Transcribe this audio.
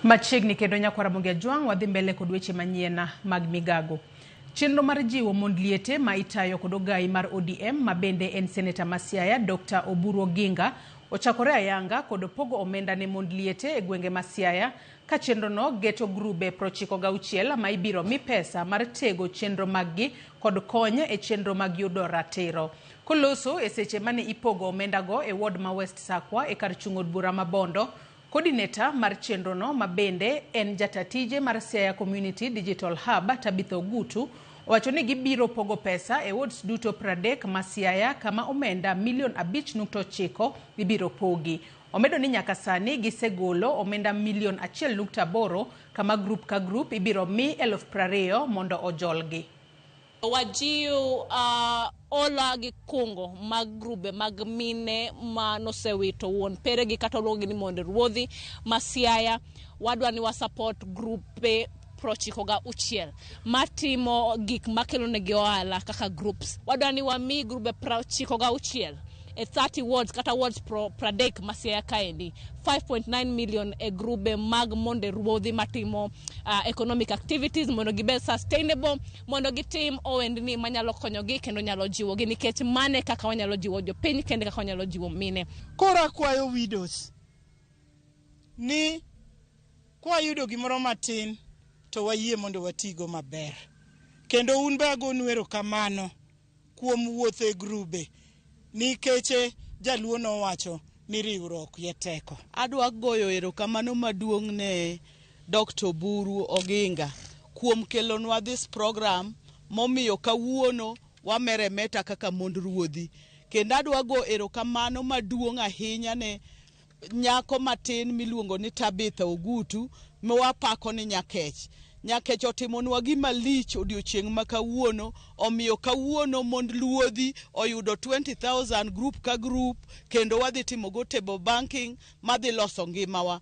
Machiegni kendo nyakwara Ramogi Ajwang' wadhi mbele kod weche manyien mag migago. Chenro mar jiwo mond liete ma itayo kod ogai mar ODM ma bende en seneta ma Siaya Dr. Oburu Oginga ochakore ayanga kod pogo omenda ne mond liete e gwenge ma Siaya ka chenrono geto grube 96 ma ibiro mi pesa mar tego chenro maggi kod kony e chenro mag yudo ratiro. Koloso e seche mane ipogo omendago e ward ma West Sakwa e kar chung' od bura ma Bondo, Coordinator mar chenrono ma bende en jatatije mar Siaya Community Digital Hub Tabitha Ogutu owacho ni gibiro pogo pesa e wards duto 30 ma Siaya kama omenda milion 5.9 ibiro pogi. Omedo ni nyaka sani gisegolo omenda milion 1.8 kama grup ka grup ibiro mi 20,000 mondo ojolgi. Wajiw ola gi kungo mag grube mag mine ma nosewito wuon peregi kata oluongi ni monde ruodhi ma Siaya. Wadwa ni wa support grupe 96 matimo gik makelo negi ohala kaka groups. Wadwa ni wami grube 96 e 30 wards kata wards 30 ma Siaya kaendi 5.9 million e grube mag monde ruodhi matimo economic activities mondo gibed sustainable, mondo gitim ohendni manyalo konyogi kendo nyalo jiwogi, nikech mane kaka wanyalo jiwo jopiny kendo kaka wanyalo jiwo mine. Koro akwayo widows ni kwayudo gimoro matin to wayie mondo watigo maber. Kendo un be agonu erokamano kuom wuotho e grube nikech jaluo nowacho ni riwruok ye teko. Adwa goyo erokamano maduong' ne Dr. Oburu Oginga kuom kelonwa this program momiyo kawuono wameremeta kaka mond ruodhi. Kendo adwa go erokamano maduong' ahinya ne nyako matin miluongo ni Tabitha Ogutu mawapako ni Nyakech. Nyakech otimonwa gima lich odiochieng' ma kawuono, omiyo kawuono mond luodhi oyudo 20,000 group ka group, kendo wadhi timogo table banking madhi loso ngimawa.